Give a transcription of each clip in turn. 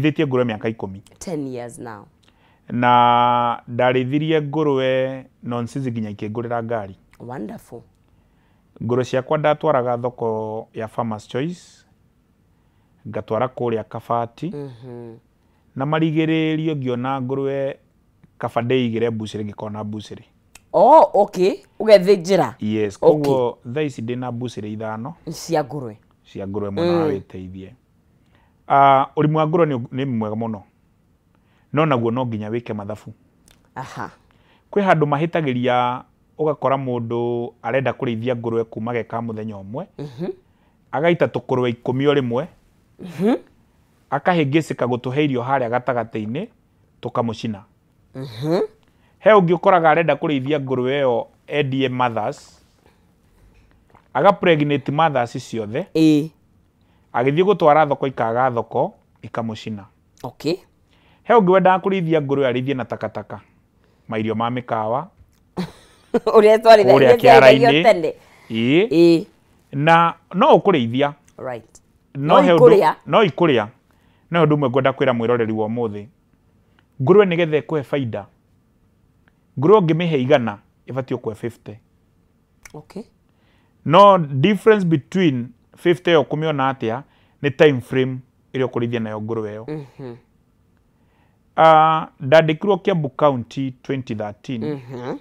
Ndĩithĩtie ngũrwe mĩaka 10. 10 years now. Na ndarĩithirie ngũrwe nonsizi nginya ikĩngũrĩra ngari. Wonderful. Ngũrwe ciakwa ndatwaraga thoko ya Farmers Choice, ngatwara kũrĩa Kabati, na marigĩrĩrio ngĩona ngũrwe kaba ndĩigĩre mbucĩrĩ, ngĩkona mbucĩrĩ. Oh, okay. Ũgethĩnjĩra. Yes. Okay. Koguo thaa ici ndĩna mbucĩrĩ 5 cia ngũrwe. Cia ngũrwe mwena wa wĩteithie. Ũrĩmi wa ngũrwe nĩ mwega mũno, no naguo no nginya wĩke mathabu. Kwĩ handũ mahĩtagĩria, ũgakora mũndũ arenda kũrĩithia ngũrwe kuma geka mũthenya ũmwe, agaita tũkũrwe 10 o rĩmwe, akahĩngĩcĩka gũtũhe irio harĩa gatagatĩ-inĩ, tũkamũcina. He ũngĩ ũkoraga arenda kũrĩithia ngũrwe ĩyo endie mothers, aga pregnant mothers ciothe, agĩthiĩ gũtwara thoko ikaga thoko ikamũcina. He ũngĩ wendaga kũrĩithia ngũrwe arĩithie na takataka, mairio ma mĩkawa, Ũrĩa twarĩithagia kũrĩa twarĩithagio kĩara-inĩ. tene. Na no ũkũrĩithia. No No he ũndũ- ikũrĩa. No ikũrĩa. No ũndũ ũmwe ngwenda kwĩra mwĩroreri wa ũmũthĩ, ngũrwe nĩgetha ĩkũhe baida, ngũrwe ũngĩmĩhe 100 ĩbatiĩ ũkũhe 50. No difference between 50 ĩyo ũkũmĩona atĩa nĩ time frame ĩrĩa ũkũrĩithia nayo ngũrwe ĩyo. Ndandĩkirwo Kiambu County 2013.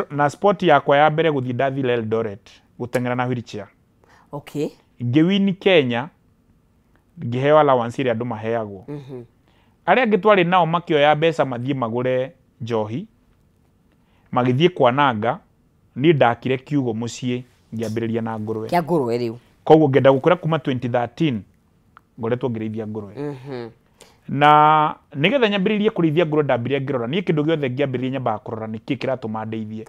Na sport yakwa ya mbere gũthiĩ ndathire Eldoret gũteng'era na wheelchair. Ngĩwini Kenya, ngĩheo allowance ĩrĩa andũ maheagwo. Arĩa angĩ twarĩ nao makĩoya mbeca mathiĩ magũre njohi, magĩthiĩ kwananga, niĩ ndakire kiugũ mũciĩ ngĩambĩrĩria na ngũrwe. Kĩa ngũrwe rĩu. Koguo ngĩenda gũkũra kuma 2013 ngoretwo ngĩrĩithia ngũrwe. Na nĩgetha nyambĩrĩrie kũrĩithia ngũrwe ndambire ngĩrora, niĩ kĩndũ gĩothe ngĩambĩrĩria nyambaga kũrora nĩkĩ kĩratũma ndĩithie.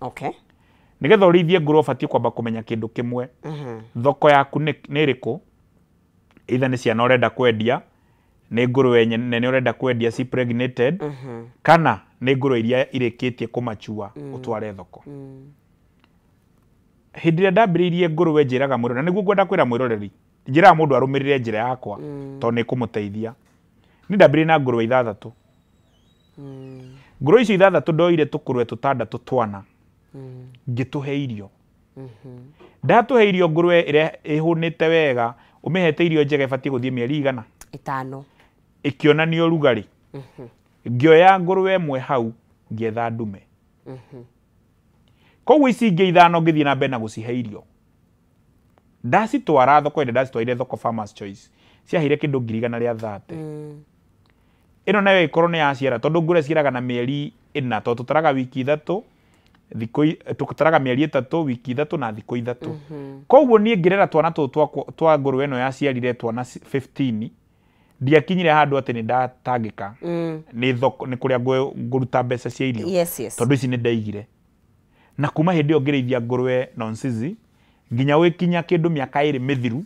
Nĩgetha ũrĩithie ngũrwe ũbatiĩ kwamba kũmenya kĩndũ kĩmwe. Thoko yaku nĩ ĩrĩkũ? Either nĩ ciana ũrenda kwendia, nĩ ngũrwe nene ũrenda kwendia ci pregnated, kana nĩ ngũrwe iria irĩkĩtie kũmachua ũtware thoko. Hĩndĩ ĩrĩa ndambĩrĩirie ngũrwe njĩraga mwĩroreri, na nĩguo ngwenda kwĩra mwĩroreri, njĩraga mũndũ arũmĩrĩre njĩra yakwa, tondũ nĩ ĩkũmũteithia. Niĩ ndambĩrĩirie na ngũrwe 6. Ngũrwe icio 6 ndoire tũkũrwe 6 twana, ngĩtũhe irio. Ndatũhe irio ngũrwe ĩrĩa ĩhũnĩte wega, ũmĩhete irio njega ĩbatiĩ gũthiĩ mĩeri igana? 5. Ĩkĩonania ũrugarĩ. Ngĩoya ngũrwe ĩmwe hau, ngĩetha ndume. Koguo ici ingĩ 5 ngĩthiĩ na mbere na gũcihe irio. Ndacitwara thoko ĩrĩa ndacitwarire thoko Farmers Choice, ciaheire kĩndũ ngiri igana rĩa thate. Ĩno nayo ĩkorwo nĩ yaciara, tondũ ngũrwe ciaraga na mĩeri 4, tondũ tũtaraga wiki 3, thikũ tũtaraga mĩeri 3, wiki 3 na thikũ 3. Koguo niĩ ngĩrera twana tũtũ twa ngũrwe ĩno yaciarire twana 15, ndiakinyire handũ atĩ nĩ ndatangĩka. Nĩ thoko, nĩ kũrĩa ngũruta mbeca cia irio. Tondũ ici nĩ ndaigire. Na kuma hĩndĩ ĩyo ngĩrĩithia ngũrwe nonsizi, nginya gũgĩkinya kĩndũ mĩaka 2 mĩthiru,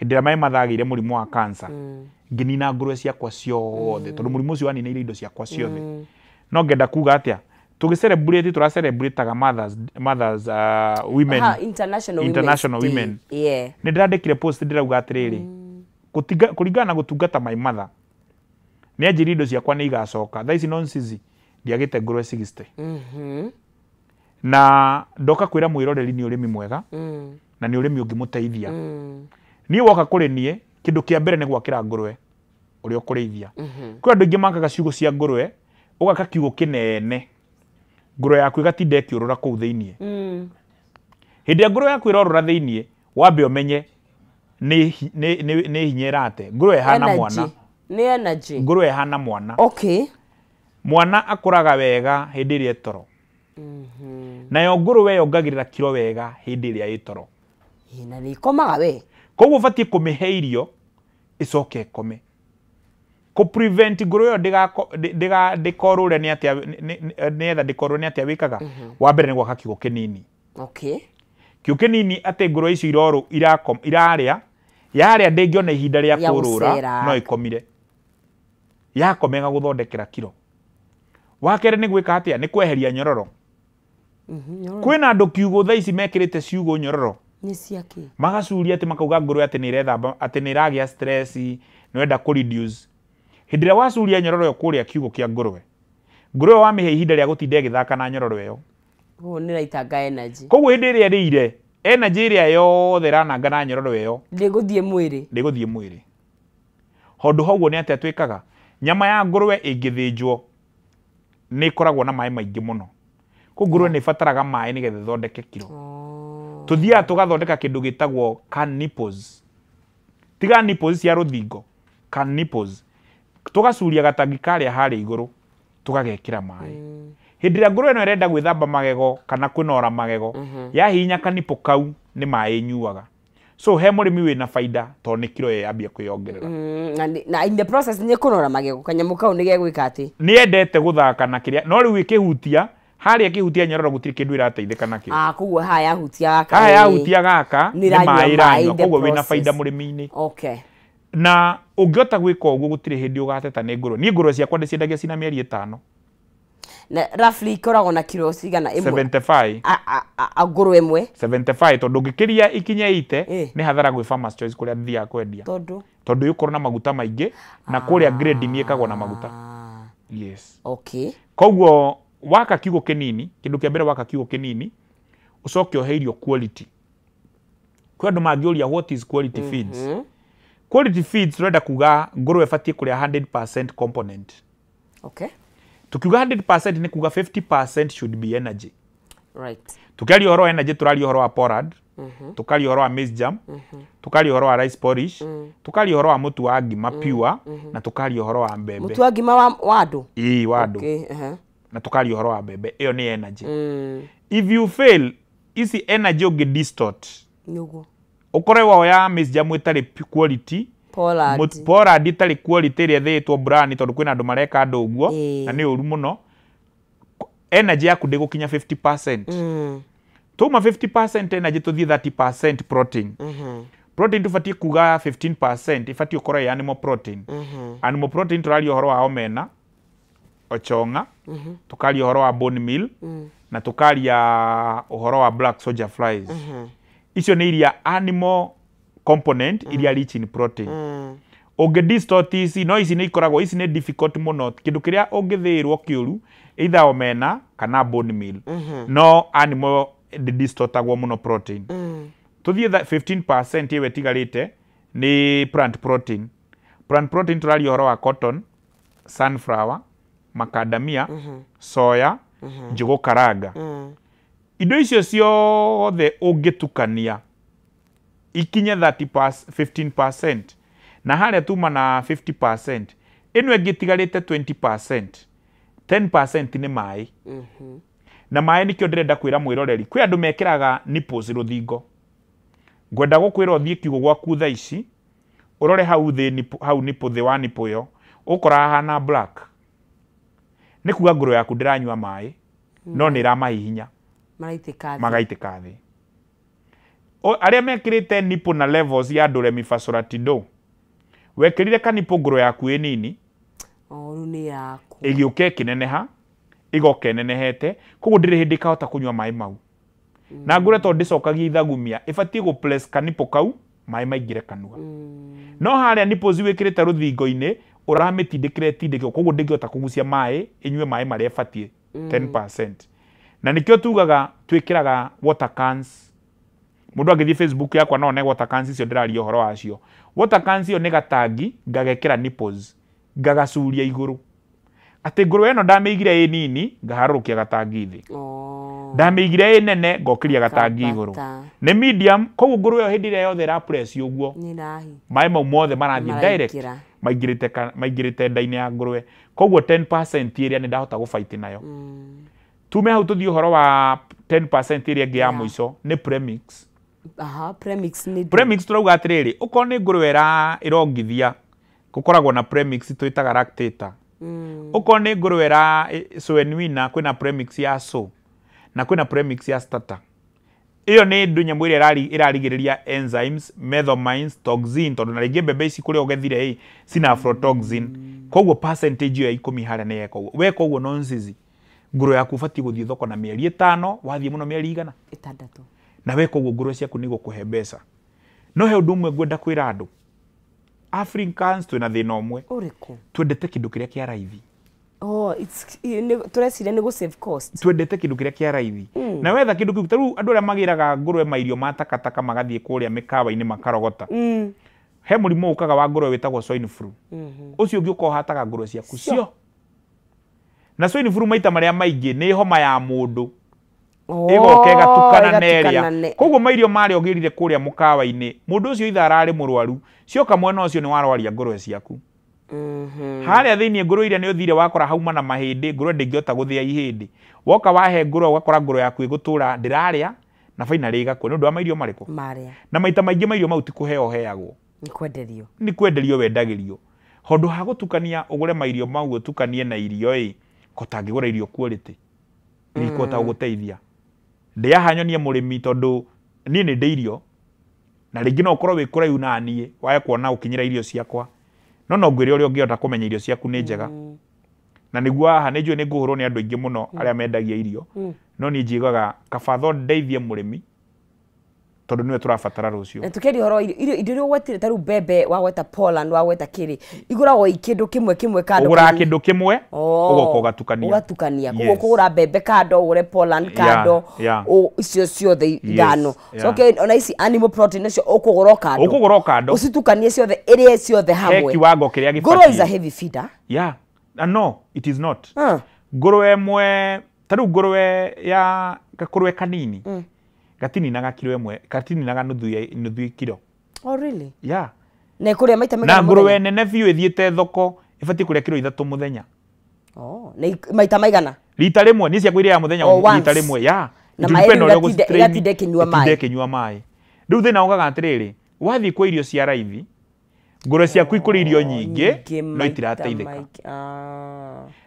hĩndĩ ĩrĩa maĩ mathagĩire mũrimũ wa cancer, ngĩnina ngũrwe ciakwa ciothe, tondũ mũrimũ ũcio waninĩire indo ciakwa ciothe. No ngenda kuga atĩa, tũgĩ-celebrate, tũra-celebrate-aga mothers, women, Aha, International Women's International Day. Women. Nĩ ndĩrandĩkire post ndĩrauga atĩrĩrĩ, kũringana na gũtungata my mother, nĩ anjĩrire indo ciakwa nĩ igacoka. Thaa ici nonsizi ndiagĩte ngũrwe 60. Na ndoka kwĩra mwĩroreri nĩ ũrĩmi mwega, na nĩ ũrĩmi ũngĩmũteithia. Niĩ woka kũrĩ niĩ, kĩndũ kĩa mbere nĩ gwakĩra ngũrwe ũrĩa ũkũrĩithia. Kwĩ andũ aingĩ makaga ciugũ cia ngũrwe, ũgaka kiugũ kĩnene, ngũrwe yaku ĩgatinda ĩkĩũrũra kũu thĩiniĩ. Hĩndĩ ĩrĩa ngũrwe yaku ĩrorũra thĩiniĩ, wambe ũmenye nĩ hinya ĩrate. Ngũrwe ĩhana Energy. mwana. Nĩ energy. Ngũrwe ĩhana mwana. Mwana akũraga wega hĩndĩ ĩrĩa ĩtoro. Nayo ngũrwe yongagĩrĩra kiro wega hĩndĩ ĩrĩa ĩtoro. Ĩ, na nĩ ikomaga we. Koguo ũbatiĩ kũmĩhe irio ĩcoke ĩkome. Kũ prevent ngũrwe ĩyo ndĩkorũre nĩ atĩa, nĩgetha ndĩkorũre nĩ atĩa wĩkaga? Wa mbere nĩ gwaka kiugũ kĩnini. Kiugũ kĩnini atĩ ngũrwe icio irarĩa, yarĩa ndĩngĩona ihinda rĩa Ya kũrũra, gũcera. no ĩkomire. Yakoma ĩgagũthondekera kiro. Wa kerĩ nĩ gwĩka atĩa? Nĩ kweheria nyororo. Nyororo. Kwĩna andũ kiugũ thaa ici mekĩrĩte ciugũ nyororo. Nĩ cia kĩ? Magacuria atĩ makauga ngũrwe atĩ nĩ ĩrethamba, atĩ nĩ ĩragĩa stress, nĩ wenda kũ reduce. Hĩndĩ ĩrĩa wacuria nyororo ĩyo kũrĩa kiugũ kĩa ngũrwe, ngũrwe ĩyo wamĩhe ihinda rĩa gũtinda ĩgĩthaka na nyororo ĩyo. Koguo nĩ ĩraitanga energy. Koguo hĩndĩ ĩrĩa ĩrĩire, energy ĩrĩa yothe ĩrananga na nyororo ĩyo ndĩgũthiĩ mwĩrĩ. Ndĩgũthiĩ mwĩrĩ. Hondũ hoguo nĩ atĩa twĩkaga? Nyama ya ngũrwe ĩngĩthĩnjwo nĩ ĩkoragwo na maĩ maingĩ mũno. Koguo ngũrwe nĩ ĩbataraga maĩ nĩgetha ĩthondeke kiro. Tũthiaga tũgathondeka kĩndũ gĩtagwo can nipples. Tiga nipples cia rũthingo, can nipples. Tũgacuria gatangi karĩa harĩa igũrũ, tũgagekĩra maĩ. Hĩndĩ ĩrĩa ngũrwe ĩno ĩrenda gwĩthamba magego kana kwĩnora magego, yahihinya kanipo kau nĩ maĩ ĩnyuaga. So he mũrĩmi wĩna baida tondũ nĩ kiro yambia kwĩyongerera. Na in the process nĩ kũnora magego, kanyamũ kau nĩ gegwĩka atĩ? Nĩ endete gũthaka na kĩrĩa, no rĩu ĩkĩhutia, harĩa ĩkĩhutia nyororo gũtirĩ kĩndũ ĩrateithĩka nakĩo. Koguo haha yahutia gaka. Haha yahutia gaka, nĩ nĩ maĩ ĩranyua maĩ ĩranyua, in the koguo wĩna process. baida mũrĩmi-inĩ. Okay. Na ũngĩhota gwĩka ũguo gũtirĩ hĩndĩ ũgateta nĩ ngũrwe. Niĩ ngũrwe ciakwa ndĩciendagia cina mĩeri 5. Na roughly ikoragwo na kiro cigana ĩmwe? 75. Ngũrwe ĩmwe? 75, tondũ ũngĩkĩria ikinye 80, Eh. nĩ hathara gwĩ Farmers Choice kũrĩa thiaga kwendia. Tondũ? Tondũ ĩgũkorwo na maguta maingĩ, na kũrĩa grade nĩ ĩkagwo na maguta. Yes. Okay. Koguo waka kiugũ kĩnini, kĩndũ kĩa mbere waka kiugũ kĩnini, ũcoke ũhe irio quality. Kwĩ andũ mangĩũria what is quality feeds? Quality feeds tũrenda kuga ngũrwe ĩbatiĩ kũrĩa 100% component. Okay. Tukiuga 100% nĩ kuga 50% should be energy. Right. Tukiaria ũhoro wa energy tũraria ũhoro wa porad, tukaria ũhoro wa maize jam, tukaria ũhoro wa rice porridge, tukaria ũhoro wa mũtu wa ngima pure, na tukaria ũhoro wa mbembe. Mũtu wa ngima wa andũ? Ĩĩ, wa andũ. Okay, uh-huh. Na tukaria ũhoro wa mbembe, ĩyo nĩ energy. If you fail, ici energy ũngĩ distort. Nĩguo. Ũkore woya maize jam ĩtarĩ quality, Pollard. Pollard ĩtarĩ quality ĩrĩa ĩthĩĩtwo brand, tondũ kwĩna andũ mareka andũ ũguo, na nĩ ũru mũno. Energy yaku ndĩgũkinya 50%. Tuma 50% energy tũthiĩ 30% protein. Protein tũbatiĩ kuga 15% ĩbatiĩ gũkorwo ĩ animal protein. Animal protein tũraria ũhoro wa omena, ochonga, tukaria ũhoro wa bone meal, na tukaria ũhoro wa black soldier flies. Icio nĩ iria animal component iria rich in protein. Ũngĩ distort ici, no ici nĩ ikoragwo, ici nĩ difficult mũno. Kĩndũ kĩrĩa ũngĩthĩĩrwo kĩũru, either omena kana bone meal. No animal ndĩdistortagwo mũno protein. Tũthiĩ 15% ĩyo ĩtigarĩte nĩ plant protein. Plant protein tũraria ũhoro wa cotton, sunflower, macadamia, soya, njũgũ karanga. Indo icio ciothe ũngĩtukania ikinye 15% na harĩa tuma na 50%, ĩno ĩngĩ ĩtigarĩte 20%, 10% nĩ maĩ. Na maĩ nĩkĩo ndĩrenda kwĩra mwĩroreri, kwĩ andũ mekĩraga nipples rũthingo. Ngwenda gũkwĩra ũthiĩ kiugũ gwaku thaa ici, ũrore hau thĩ nipple, hau nipple thĩ wa nipple ĩyo, ũkora hahana black. Nĩ kuga ngũrwe yaku ndĩranyua maĩ, no nĩ ĩramahihinya. Maraitĩka thĩ. Magaitĩka thĩ. Arĩa mekĩrĩte nipple na levels ya do re mi fa sol la ti do. Wekĩrire ka nipple ngũrwe yaku ĩ nini. O, rĩu nĩ yaku. Ĩgĩũka ĩkĩneneha, ĩgoka ĩnenehete, koguo ndĩrĩ hĩndĩ ĩkahota kũnyua maĩ mau. Na ngũrwe tondũ ndĩcokagia ithagumia, ĩbatiĩ gũ place ka nipple kau, maĩ maingĩre kanua. No harĩa nipples wĩkĩrĩte rũthingo-inĩ, ũramĩtindĩkĩra ĩtindĩke, koguo ndĩngĩhota kũgucia maĩ, ĩnyue maĩ marĩa ĩbatiĩ, 10%. Na nĩkĩo tugaga twĩkĩraga water cans. Mũndũ angĩthiĩ Facebook yakwa no one water cans icio ndĩraria ũhoro wacio. Water cans ĩyo nĩ gatangi ngagekĩra nipples, ngagacuria igũrũ. Atĩ ngũrwe ĩno ndamĩigire ĩ nini, ngaharũrũkia gatangi thĩ. Ndamĩigire ĩ nene, ngokĩria gatangi igũrũ. Kambata. Nĩ medium, koguo ngũrwe ĩyo hĩndĩ ĩrĩa yothe ĩra press ũguo, Nĩ ĩrahi. maĩ mau mothe marathiĩ direct, Maraingĩra. maingĩrĩte nda-inĩ ya ngũrwe. Koguo 10% ĩrĩa nĩ ndahota gũfight nayo. Tume hau tũthiĩ ũhoro wa 10% ĩrĩa ĩngĩ ya mũico, nĩ premix. Aha, premix nĩ ndũ. Premix tũrauga atĩrĩrĩ, okorwo nĩ ngũrwe ĩrongithia, gũkoragwo na premix twĩtaga lactator. Okorwo nĩ ngũrwe soenwina, kwĩna premix ya so, na kwĩna premix ya starter. Ĩyo nĩ ndũ nyamũ ĩrĩa ĩrarigĩrĩria enzymes, methomines, toxin, tondũ na rĩngĩ mbembe ici kũrĩa ũgethire ĩ, cina aflatoxin. Koguo percentage ĩyo ya 10 harĩa nĩ yeka ũguo. Weka ũguo nonsense. Ngũrwe yaku ũbatiĩ gũthiĩ thoko na mĩeri 5, wathiĩ mũno mĩeri igana? 6. Na weka ũguo ngũrwe ciaku nĩ igũkũhe mbeca. No he ũndũ ũmwe ngwenda kwĩra andũ. Africans twĩna thĩna ũmwe. Ũrĩkũ? Twendete kĩndũ kĩrĩa kĩa raithi. Oh, tũreciria nĩ gũ save cost. Twendete kĩndũ kĩrĩa kĩa raithi. Na wetha kĩndũ kĩu, ta rĩu andũ arĩa magĩraga ngũrwe mairio ma takataka magathiĩ kũrĩa mĩkawa-inĩ makarogota. He mũrimũ ũkaga wa ngũrwe wĩtagwo swine flu. Ũcio ũngĩũka ũhataga ngũrwe ciaku cio. Na swine flu maita marĩa maingĩ nĩ homa ya mũndũ. Ĩgoka ĩgatukana na ĩrĩa. Koguo mairio marĩa ũgĩrire kũrĩa mũkawa-inĩ, mũndũ ũcio itha ararĩ mũrwaru, cioka mwena ũcio nĩ warwaria ngũrwe ciaku. Harĩa thĩinĩ ngũrwe iria nĩ ũthire wakora hauma na mahĩndĩ, ngũrwe ndĩngĩhota gũthĩa ihĩndĩ. Woka wahe ngũrwe ũgakora ngũrwe yaku ĩgũtũra ndĩrarĩa na finally ĩgakua nĩ ũndũ wa mairio marĩkũ? Marĩa. Na maita maingĩ mairio mau ti kũheo ũheagwo. Nĩ kwenderio. Nĩ kwenderio wendagĩrio. Handũ ha gũtukania ũgũre mairio mau ũtukanie na irio ĩ, ko tangĩgũra irio quality. Nĩ ikũhota gũgũteithia. Ndĩaha nyonie mũrĩmi tondũ niĩ nĩ ndĩ irio na rĩngĩ no ũkorwo wĩ kũraihu na niĩ wae kuona ũkinyĩra irio ciakwa. No no ngwĩre ũrĩa ũngĩhota kũmenya irio ciaku nĩ njega. Na nĩguo haha nĩ njũĩ nĩ ngũhũrwo nĩ andũ aingĩ mũno arĩa mendagia irio. No niĩ njiguaga kaba ndeithie mũrĩmi tondũ nĩwe tũrabatara rũciũ. Na tukiaria ũhoro wa irio, irio iria ũgwetire ta rĩu mbembe, wagweta Poland, wagweta kĩrĩ, igũragwo i kĩndũ kĩmwe kĩmwe kando. Ũgũraga kĩndũ kĩmwe, ũgoka ũgatukania. Ũgatukania. Koguo ũkũgũra mbembe kando, ũgũre Poland kando, icio ciothe ithano. Coke ona ici animal protein nacio ũkũgũra o kando. Ũkũgũra o kando. Ũcitukanie ciothe, ĩrĩe ciothe hamwe. He kiwango kĩrĩa gĩbatiĩ. Ngũrwe is a heavy feeder. Yeah. No, it is not. Ngũrwe ĩmwe, ta rĩu ngũrwe ya gakũrwe kanini. Gatininaga kilo ĩmwe, gatininaga nuthu kilo. Oh really? Yeah. Na ĩkũrĩa maita maigana Na ngũrwe nene biũ ĩthiĩte thoko ĩbatiĩ kũrĩa kilo 3 mũthenya. Oh, na maita maigana? Rita rĩmwe, niĩ ciakwa irĩaga mũthenya rita rĩmwe, yeah. Na maĩ ĩgatinda ĩkĩnyua maĩ. Ĩtinda ĩkĩnyua maĩ. Rĩu thĩna ũkaga atĩrĩrĩ, wathiĩ kwa irio cia raithi, ngũrwe ciaku ikũrĩa irio nyingĩ, no itirateithĩka.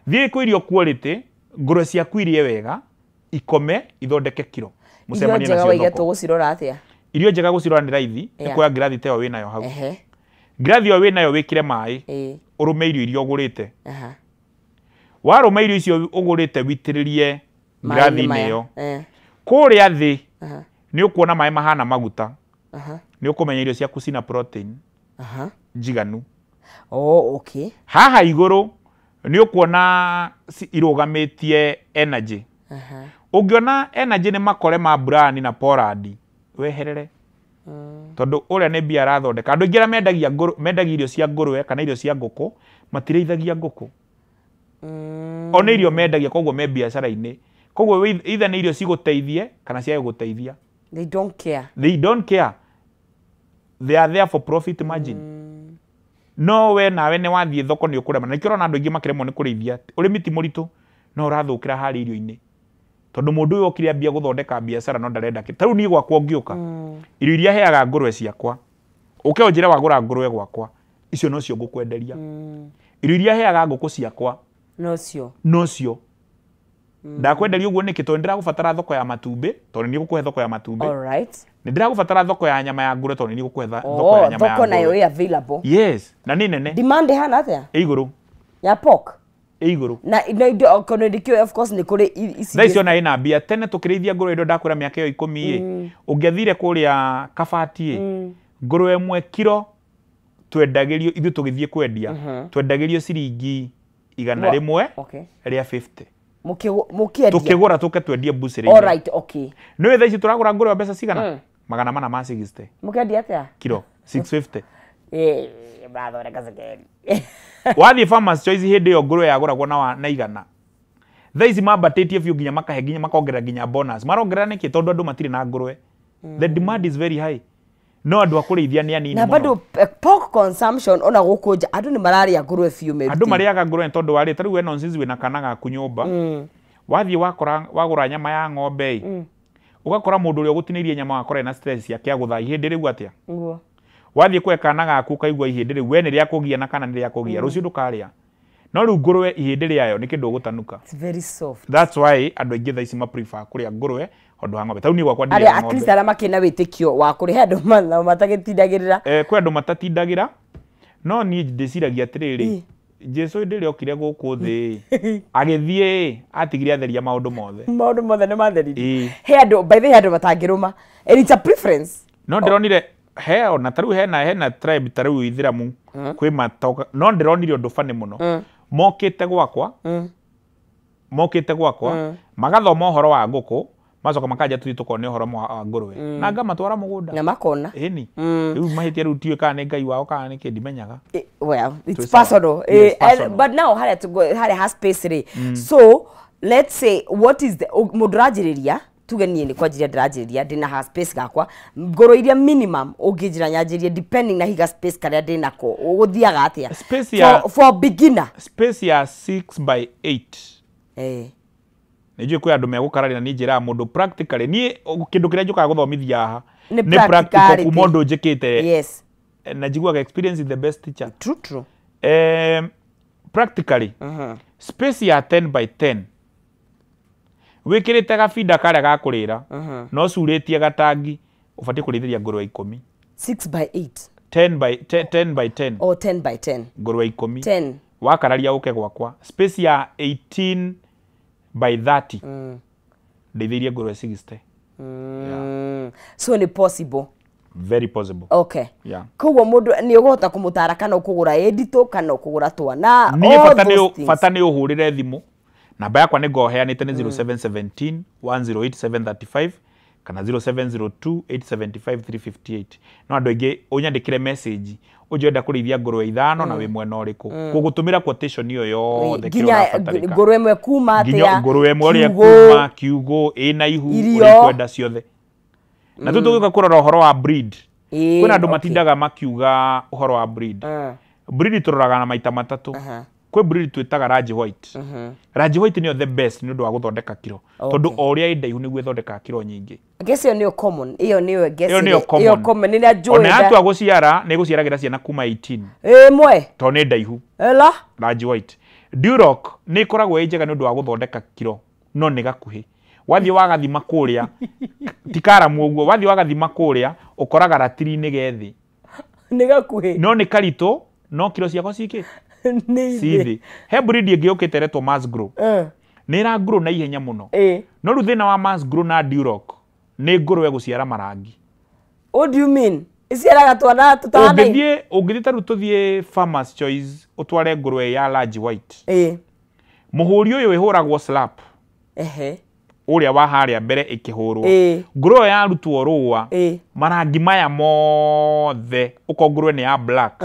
Thiĩ kwa irio quality, ngũrwe ciaku irĩe wega, ikome, ithondeke kilo. Irio njega waiga tũgũcirora atĩa? Irio njega gũcirora nĩ raithi, nĩ kuoya ngirathi ta ĩyo wĩnayo hau. Ngirathi ĩyo wĩnayo wĩkĩre maĩ, ũrũme irio iria ũgũrĩte. Warũma irio icio ũgũrĩte witĩrĩrie ngirathi-inĩ ĩyo. Kũrĩa thĩ nĩ ũkuona maĩ mahana maguta. Nĩ ũkũmenya irio ciaku cina protein njiganu. Oh, okay. Haha igũrũ nĩ ũkuona irũgamĩtie energy. Ũngĩona energy nĩ makore ma brani na polandi, weherere. Tondũ ũrĩa nĩ mbia arathondeka. Andũ aingĩ arĩa mendagia irio cia ngũrwe kana irio cia ngũkũ, matirĩithagia ngũkũ. O nĩ irio mendagia, koguo me biacara-inĩ. Koguo either nĩ irio cigũteithie kana ciage gũteithia. They don't care. They don't care. They are there for profit margin. No we nawe nĩ wathiĩ thoko nĩ ũkũrema. Na nĩkĩo ũrona andũ aingĩ makĩremwo nĩ kũrĩithia. Ũrĩmi ti mũritũ, no ũrathũkĩra harĩa irio-inĩ. Tondũ mũndũ ũyũ okire ambia gũthondeka biacara no ndarenda kĩ. Ta rĩu niĩ gwakwa ũngĩũka, irio iria heaga ngũrwe ciakwa, ũke ũnjĩre wagũra ngũrwe gwakwa, icio nocio ngũkwenderia. Irio iria heaga ngũkũ ciakwa, nocio. Nocio. Ndakwenderia ũguo nĩkĩ? Tondũ nĩndĩragũbatara thoko ya matumbĩ, tondũ nĩ ngũkũhe thoko ya matumbĩ. Alright. Nĩndĩragũbatara thoko ya nyama ya ngũrwe, tondũ nĩ ngũkũhe thoko ya nyama ya Thoko nayo ngũrwe. ĩ available. Yes, na nĩ nene. Demand ĩhana atĩa? Ĩ igũrũ. Ya pork? Ĩ igũrũ. Na indo okorwo ndikĩũĩ, of course nĩ kũrĩ ici Thaa icio ona ĩna mbia. Tene tũkĩrĩithia ngũrwe indo ndakwĩra mĩaka ĩyo 10 ĩ, ũngĩathire kũrĩa kabati ĩ, ngũrwe ĩmwe kiro twendagĩrio, ithuĩ tũgĩthiĩ kwendia, twendagĩrio ciringi 100 rĩa 50. Mũkĩendia? Tũkĩgũra tũke twendie mbucĩrĩ-inĩ. All right, okay. Nĩũĩ thaa ici tũragũra ngũrwe mbeca cigana? 460. Mũkĩendia atĩa? Kiro 650. Marathondeka cekeri. Wathiĩ Farmers Choice hĩndĩ ĩyo ngũrwe yagũragwo na 100. Thaa ici mambatĩtie biũ nginya makahe nginya makongerera nginya bonus. Marongerera nĩkĩ? Tondũ andũ matirĩ na ngũrwe. The demand is very high. No andũ a kũrĩithia nĩ anini Na mũno. bado pork consumption ona gũkũ nja andũ nĩ mararĩa ngũrwe biũ merutĩire. Andũ marĩaga ngũrwe nĩ tondũ warĩ, ta rĩu we nonsense wĩna kana gaku nyũmba. Wathiĩ wakora wagũra nyama ya ng'ombe ĩ, ũgakora mũndũ ũrĩa ũgũtinĩirie nyama wakora ena stress yake agũtha ihĩndĩ rĩu atĩa? Nĩguo. Wathiĩ kũhe kana gaku ũkaigua ihĩndĩ rĩu we nĩ rĩa kũgia na kana nĩ rĩa kũgia, rũciũ ndũkarĩa. No rĩu ngũrwe ihĩndĩ rĩayo nĩ kĩndũ ũgũtanuka. It's very soft. That's why andũ aingĩ thaa ici ma prefer kũrĩa ngũrwe handũ ha ng'ombe. Ta rĩu niĩ gwakwa Arĩa ndirĩaga at least ng'ombe. arĩa makĩrĩ na wĩtĩkio wa kũrĩa andũ matagĩtindagĩrĩra. Kwĩ andũ matatindagĩra, no niĩ ndĩciragia atĩrĩrĩ, Jesu hĩndĩ ĩrĩa okire gũkũ thĩ, agĩthiĩ atigire atheria maũndũ mothe. Maũndũ mothe nĩ matheririo. He andũ, by the way, he andũ matangĩrũma. And it's a preference. No ndĩronire He ona ta rĩu hena tribe ta rĩu Ithĩramu kwĩ matoka, no ndĩronire ũndũ bani mũno. Mokĩte gwakwa, mokĩte gwakwa magathoma ũhoro wa ngũkũ, macoka makanja tũthiĩ tũkone ũhoro wa ngũrwe, na ngamatwara mũgũnda na makona. Ĩni rĩu mahĩtia rĩu tiũĩ kana nĩ Ngai wao kana nĩ kĩ, ndimenyaga. Well, it's personal. Yes, personal. But now harĩa harĩa ha space rĩ, so let's say what is the mũndũ ũranjĩrĩria, tuge niĩ nĩ kwanjĩrĩria ndĩranjĩrĩria, ndĩna ha space gakwa, ngũrwe iria minimum ũngĩnjĩra nyanjĩrie depending na higa space karĩa ndĩnako, ũgũthiaga atĩa? Space ya For beginner. Space ya 6 by 8. Nĩ njũĩ kwĩ andũ megũkararia, na niĩ njĩraga mũndũ practically, niĩ kĩndũ kĩrĩa njũkaga gũthomithia haha nĩ nĩ practical practicality. Kuma ũndũ njĩkĩte. Na njiguaga experience is the best teacher. True, true. Practically space ya 10 by 10 wĩkĩrĩte gabinda karĩa ga kũrĩra, no curĩtie gatangi, ũbatiĩ kũrĩithĩria ngũrwe 10. 6 by 8. 10 by 10, 10 by 10. Or 10 by 10. Ngũrwe 10. 10. Wakararia ũke gwakwa space ya 18 by 30, ndeithĩirie ngũrwe 60. So nĩ possible. Very possible. Okay. Yeah. Koguo mũndũ nĩ ũgũhota kũmũtara kana ũkũgũra ĩ nditũ kana ũkũgũra twana. Niĩ All bata those nĩ things. Bata nĩ ũhũrĩre thimũ, namba yakwa nĩ ngoheanĩte, nĩ 0717 108 735 kana 0702 875 358. No andũ aingĩ ũnyandĩkĩre message ũnjenda kũrĩithia ngũrwe 5 na wĩ mwena ũrĩkũ, kũgũtũmĩra quotation ĩyo yothe kĩrĩa nginya ũrabatarĩka. Ngũrwe ĩmwe kuma nginya atĩa, ngũrwe ĩmwe ũrĩa kiugũ, kuma kiugũ ĩna ihu, irio. Ũrĩa ikwenda ciothe, na tũ tũgĩũka kũrora ũhoro wa breed. Kwĩna andũ matindaga makiuga ũhoro wa breed. Breed tũroraga na maita matatũ. Kwĩ breed twĩtaga Large White. Large White nĩyo the best nĩ ũndũ wa gũthondeka kiro, tondũ o ũrĩa ĩ ndaihu nĩguo ĩthondekaga kiro nyingĩ. Guess ĩyo nĩyo common, ĩyo nĩyo guess. Ĩyo nĩyo ĩyo common. Common nĩ njũĩ. Ona yatua gũciara nĩ ĩgũciaragĩra ciana kuma 18, ĩmwe, tondũ nĩ ndaihu. Ela. Large White. Duroc nĩ ĩkoragwo ĩ njega nĩ ũndũ wa gũthondeka kiro, no nĩ gakuhĩ. Wathiĩ wagathima kũrĩa ti karamu ũguo, wathiĩ wagathima kũrĩa ũkoraga ratiri-inĩ ge thĩ. Nĩ gakuhĩ. No nĩ karitũ, no kiro ciako cikĩ nĩ ci thĩ. He breed ĩngĩ yũkĩte ĩretwo Masgrow. Nĩ ĩra grow na ihenya mũno. No rĩu thĩna wa Masgrow na Duroc nĩ ngũrwe gũciara marangi. What do you mean, iciaraga twana tũtahanaine? Ũngĩthiĩ ta rĩu tũthiĩ Farmers Choice, ũtware ngũrwe ya Large White, mũhũri ũyũ ĩhũragwo slap, ũrĩa wa harĩa mbere ĩkĩhũrwo, ngũrwe ĩyo yarutwo rũa, marangi maya mothe, ũkorwo ngũrwe nĩ ya black,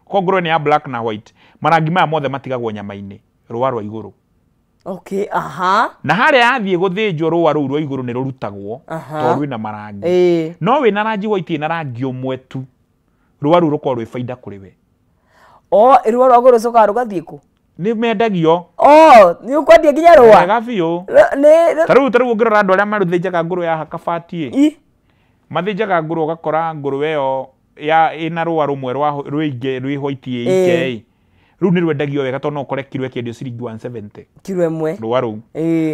ũkorwo ngũrwe nĩ ya black na white, marangi maya mothe matigagwo nyama-inĩ, rũa rwa igũrũ. Okay, aha. Na harĩa yathiĩ gũthĩnjwo, rũa rũu rwa igũrũ nĩ rũrutagwo, tondũ rwĩna marangi. No wĩna Large White ĩna rangi ũmwe tu, rũa rũu rũkorwo rwĩ baida kũrĩ we. O rũa rwa igũrũ rũcokaga rũgathiĩ kũ? Nĩ mendagio. O nĩ ũkwendia nginya rũa? Wega biũ. Nĩ Ta rĩu ũngĩrora andũ arĩa marũthĩnjaga ngũrwe ya kabati ĩ, I mathĩnjaga ngũrwe, ũgakora ngũrwe ĩyo ya ĩna rũa rũmwe rwa rwĩingĩ rwĩ white ĩ ike ĩ, rũu nĩ rwendagio wega, tondũ no ũkore kiro ĩkĩendio ciringi 170. Kiro ĩmwe? Rũa rũu.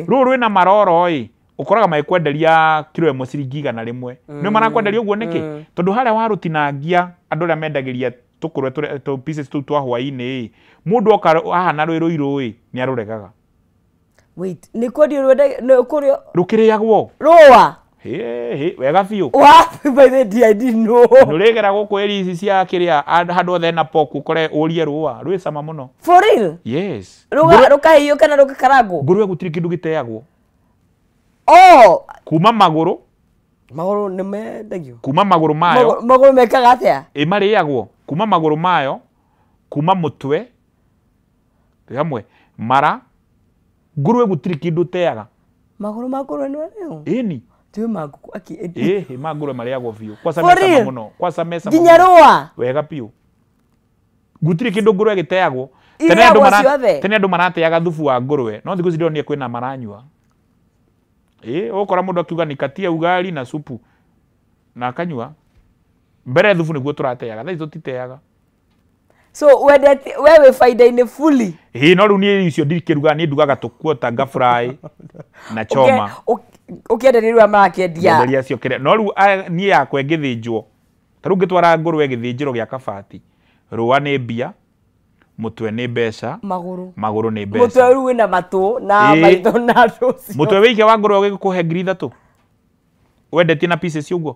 Rũu rwĩna maroro ĩ, ũkoraga magĩkwenderia kiro ĩmwe ciringi 100. Nĩ marakwenderia ũguo nĩkĩ? Tondũ harĩa warũtinangia, andũ arĩa mendagĩria tũkũrwe tũ pieces tũu twa hwaĩ-inĩ ĩ, mũndũ oka haha na rwĩ rũirũ ĩ, nĩ arũregaga. Wait, nĩ kwendio rwenda nĩ kũrĩo? Rũkĩrĩagwo. Rũa? Hĩ hĩ, wega biũ. Wapi, by the way, I didn't know. Nũrĩgera gũkũ ĩri ici cia kĩrĩa handũ hothe hena pork, ũkore ũrie rũa rwĩ cama mũno. For real? Yes. Rũga rũkahĩio kana rũgakarangwo? Ngũrwe gũtirĩ kĩndũ gĩteagwo. Oh. Kuma magũrũ. Magũrũ nĩ mendagio? Kuma magũrũ mayo. Magũrũ mekaga atĩa? Ĩ, marĩagwo kuma magũrũ mayo, kuma mũtwe, twĩ hamwe, mara, ngũrwe gũtirĩ kĩndũ teaga. Magũrũ ma ngũrwe nĩ marĩo? Ĩni. Tiwe ma ngũkũ aki? Ĩhĩ, ma ngũrwe marĩagwo biũ, kwaca For me cama real? mũno, kwaca me cama Nginya mũno. rũa? Wega biũ, gũtirĩ kĩndũ ngũrwe gĩteagwo. Irĩagwo ciothe? Tene andũ marateaga thubu wa ngũrwe, no thikũ ici ndĩronire kwĩna maranyua. Ĩ, ũgũkora mũndũ akiuga nikatie ugali na supu na akanyua. Mbere thubu nĩguo tũrateaga, thaa ici tũtiteaga. So wendete we wĩ baida-inĩ fully? Ĩ, no rĩu niĩ icio ndikĩrugaga, niĩ ndugaga tũkuota, ngafry na choma. Ũkĩenderia rĩu marakĩendia? Ngenderia cio kĩrĩa, no rĩu niĩ yakwa ĩngĩthĩnjwo, ta rĩu ngĩtwara ngũrwe gĩthĩnjĩro gĩa kabati, rũa nĩ mbia, mũtwe nĩ mbeca, magũrũ, magũrũ nĩ mũtwe mbeca. Rĩu wĩna matũ na maitho na rũcio. Mũtwe wĩike wa ngũrwe ũgĩkũhe 3,000 wendetie na pieces ũguo.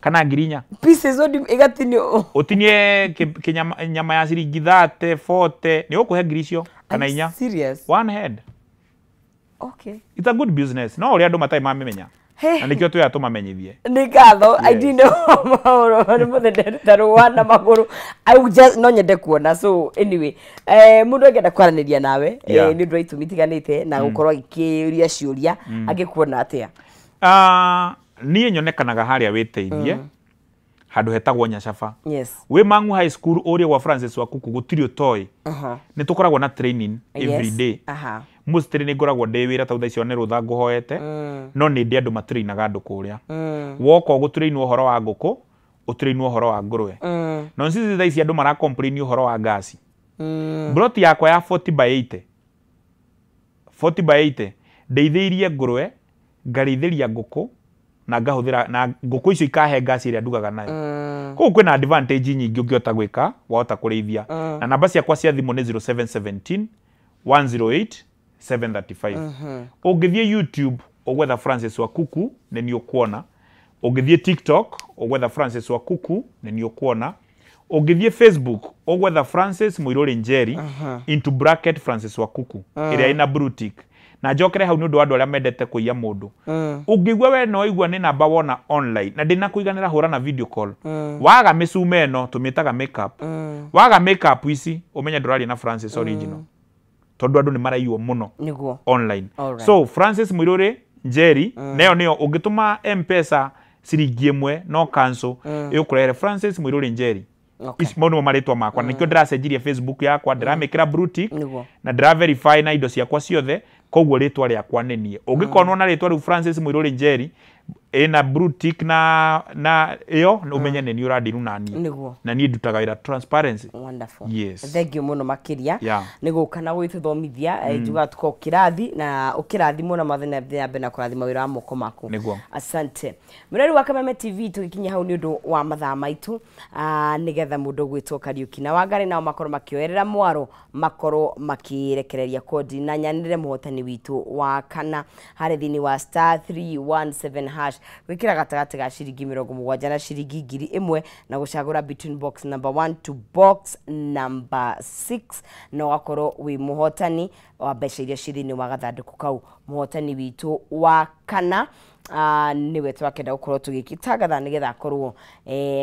Kana 4,000. Pieces odi igatinio. Utinie nyama ya ciringi 30, 40, ni ukuhe ngiri icio kana inya. Serious? One head. Okay. It's a good business. No uria andu matai mamimenya. Na nikio twira tumamenyithie. Ni ngatho. I didn't know maũndũ mothe nderuta rũa na magũrũ. I would just no nyende kuona. So anyway, mũndũ angĩenda kwaranĩria nawe, nĩ ũndũ wa itũmi itiganĩte na gũkorwo agĩkĩũria ciũria, angĩkuona atĩa? Niĩ nyonekanaga harĩa wĩteithie, handũ hetagwo Nyacaba. Yes. Wĩ Mang'u High School ũrĩa gwa Francis Wakuku gũtirĩ ũtoĩ. Nĩ tũkoragwo na training every day. Mostly nĩ ngoragwo ndĩ wĩra tondũ thaa icio nĩ rũtha ngũhoete, no nĩ ndĩ andũ matrainaga andũ kũrĩa. Woka ũgũtrainwo ũhoro wa ngũkũ, ũtrainwo ũhoro wa ngũrwe. No sisi thaa ici andũ mara complain ũhoro wa ngasi. Plot yakwa ya 40 by 80. 40 by 80 ndeithĩirie ngũrwe, ngarĩithĩria ngũkũ na ngahũthĩra na ngũkũ icio ikahe ngasi ĩrĩa ndugaga nayo. Koguo kwĩna advantage nyingĩ ũngĩhota gwĩka wahota kũrĩithia. Na namba ciakwa cia thimũ nĩ 0717 108 735. Ũngĩthiĩ YouTube ũgwetha Francis Wakuku nĩ niĩ ũkuona. Ũngĩthiĩ TikTok ũgwetha Francis Wakuku nĩ niĩ ũkuona. Ũngĩthiĩ Facebook ũgwetha Francis Muiruri Njeri into bracket Francis Wakuku ĩrĩa ĩna blue tick. Na njokere hau nĩ ũndũ wa andũ arĩa mendete kũiya mũndũ. Ũngĩigua we no waigua nĩ namba wona online na ndĩnakũiganĩra hũra na video call. Waga mĩcuma ĩno tũmĩtaga makeup. Waga makeup ici ũmenye ndũraria na Francis original. Tondũ andũ nĩ maraiywo mũno online. So Francis Muiruri Njeri nayo nĩyo ũngĩtũma M-Pesa ciringi ĩmwe no cancel ĩgũkũrehere Francis Muiruri Njeri. Ici mau nĩmo marĩtwa makwa. Nĩkĩo ndĩracenjirie Facebook yakwa, ndĩramĩkĩra blue tick na ndĩra verify na indo ciakwa ciothe, koguo rĩtwa rĩakwa nĩ niĩ. Ũngĩkonwo na rĩtwa rĩu Francis Muiruri Njeri ĩna blue tick na ĩyo ũmenye nĩ niĩ ũrandiru na niĩ. Na niĩ ndutaga wĩra transparency. Wonderful. Yes. Thank you mũno makĩria nĩ gũka na gwĩtũthomithia. Njugaga tũkorwo kĩrathi na ũkĩrathimwo na mathĩna na mbere na kũrathima wĩra wa moko maku. Asante. Mũrori wa Kameme TV tũgĩkinya hau nĩ ũndũ wa mathaa maitũ, nĩgetha mũndũ ũgwĩtwo Kariuki na Wangari nao makorwo makĩoerera mwaro, makorwo makĩrekereria kodi na nyanĩre mũhotani witũ wa kana harĩ thĩinĩ wa star 317 hash gwĩkĩra gatagatĩ ga ciringi 70 na ciringi 1,000 na gũcagũra between box number 1 to box number 6 na ũgakorwo wĩ mũhotani wa mbeca iria ciĩ thĩinĩ wa gathandũkũ kau. Mũhotani witũ wa kana nĩwe twakenda gũkorwo tũgĩkĩtangatha nĩgetha akorwo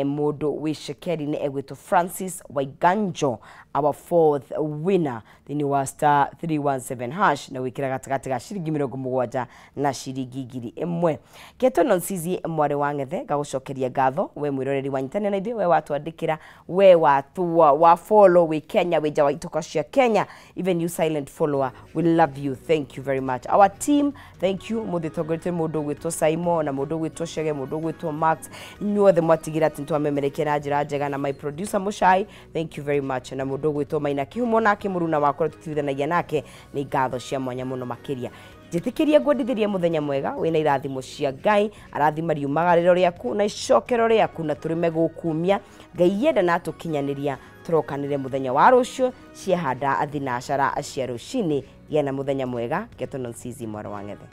mũndũ wĩ cekeri-inĩ egwĩtwo Francis Waiganjo, our fourth winner thĩinĩ wa star 317 hash na gwĩkĩra gatagatĩ ga ciringi 70 na ciringi 1,000. Keto Nonsizi mwarĩ wa Ng'ethe ngagũcokeria ngatho we mwĩroreri wanyitanĩra na ithuĩ, we watwandĩkĩra, we watua wa follow wĩ Kenya, wĩ nja wa itoka cia Kenya, even you silent follower, we love you, thank you very much. Our team, thank you. Mũthĩ tongoretie mũndũ ũgwĩtwo Simon na mũndũ ũgwĩtwo Chege, mũndũ ũgwĩtwo Max, inyuothe mwatigĩra atĩ nĩtwamemerekia na njĩra njega, na my producer Mũcai, thank you very much, na mũndũ ũgwĩtwo Maina Kĩhumo nake mũruna wakwa tũtithanagia nake, nĩ ngatho cia mwanya mũno makĩria. Njĩtĩkĩria ngwendithĩrie mũthenya mwega wĩna irathimo cia Ngai, arathima riumagarĩro rĩaku na icokero rĩaku na tũrĩme gũkumia Ngai yenda na tũkinyanĩria tũrokanĩre mũthenya wa rũciũ ciahanda thinacara cia rũcinĩ. Gĩa na mũthenya mwega. Keto Nonsizi mwarĩ wa Ng'ethe.